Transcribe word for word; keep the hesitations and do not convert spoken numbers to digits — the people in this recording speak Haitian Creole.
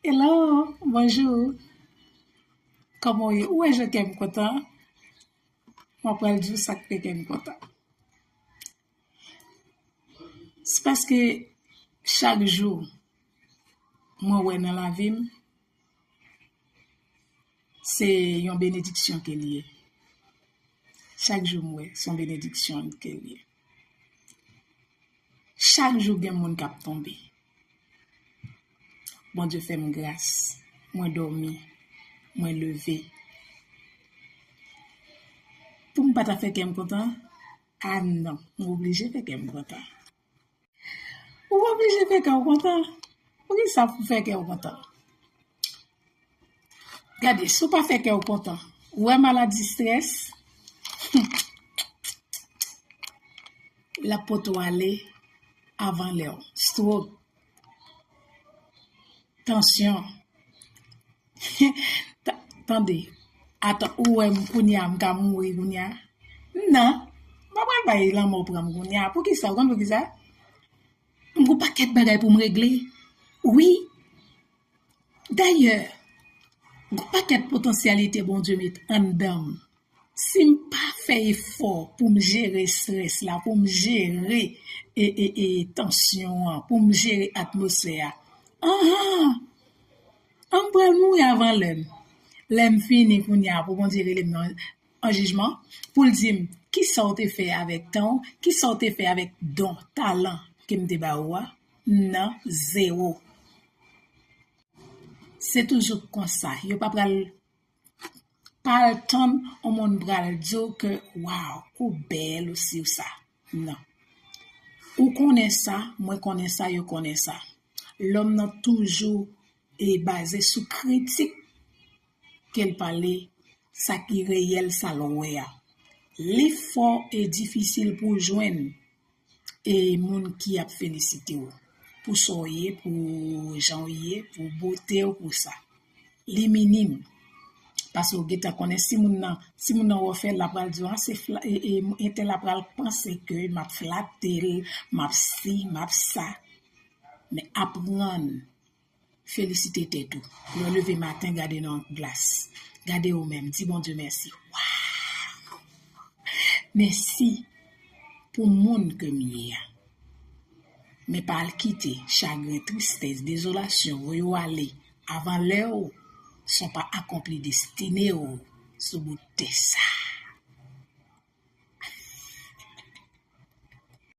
Hello, bonjou. Kòman w ye? Ou wè jan kè m kontan? Mwen pral di w sa k fè kè m kontan. Se paske chak jou mwen wè nan lavi m, se yon benediksyon ke l ye. Chak jou m wè, se yon benediksyon ke l ye. Chak jou gen moun k ap tonbe. Bondye fè m gras. Mwen dòmi. Mwen leve. Pou m pa ta fè kè m kontan? A non, m oblije fè kè m kontan. Ou oblije fè kè w kontan. Poukisa pou fè kè w kontan? Gade, si w pa fè kè w kontan, ou wè maladi strès, l ap pote w ale avan lè w. Stroke, tansyon. Ta- Tande, atan, ou wè m kounye a, m ka mouri kounye a? Non, m pa pral bay lanmò pran m kounye a. Poukisa? Ou konn poukisa? M gon pakèt bagay pou m regle. Wi. Dayè, gon pakèt potansyalite Bondye met anndan m. Si m pa fè efò pou m jere strès la, pou m jere e, e, e, tansyon an, pou m jere atmosfè a, anhan, an m pral mouri avan lè m. Lè m fini kounye a pou Bondye rele m nan an jijman, pou l di m, kisa w te fè avèk tan w, kisa w te fè avèk don, talan ke m te ba ou a? Nan, zewo. Se toujou konsa. Yo pa pral, pa al tann yon moun pral di w ke, waw, ou bèl, ou si, ou sa. Non. Ou konnen sa, mwen konnen sa, yo konnen sa. Lòm nan toujou e baze sou kritik ke l pale, sa ki reyèl, sa l wè a. Li fò e difisil pou w jwenn e moun ki ap felisite w pou sa w ye, pou jan w ye, pou bote w, pou sa. Li minim. Paske w gentan konnen si moun nan, si moun nan wè w fè l, l ap pral di w, a, se fla, e, e, entèl ap pral panse ke m ap flate l, m ap si, m ap sa. Men aprann felisite tèt ou. Lè w leve maten, gade nan glas. Gade ou menm, di Bondye mèsi. Waw! Mèsi pou moun ke m ye a. Men pa al kite chagren, tristès, dezolasyon voye w ale avan lè w, san w pa akonpli destine w sou bout tè sa.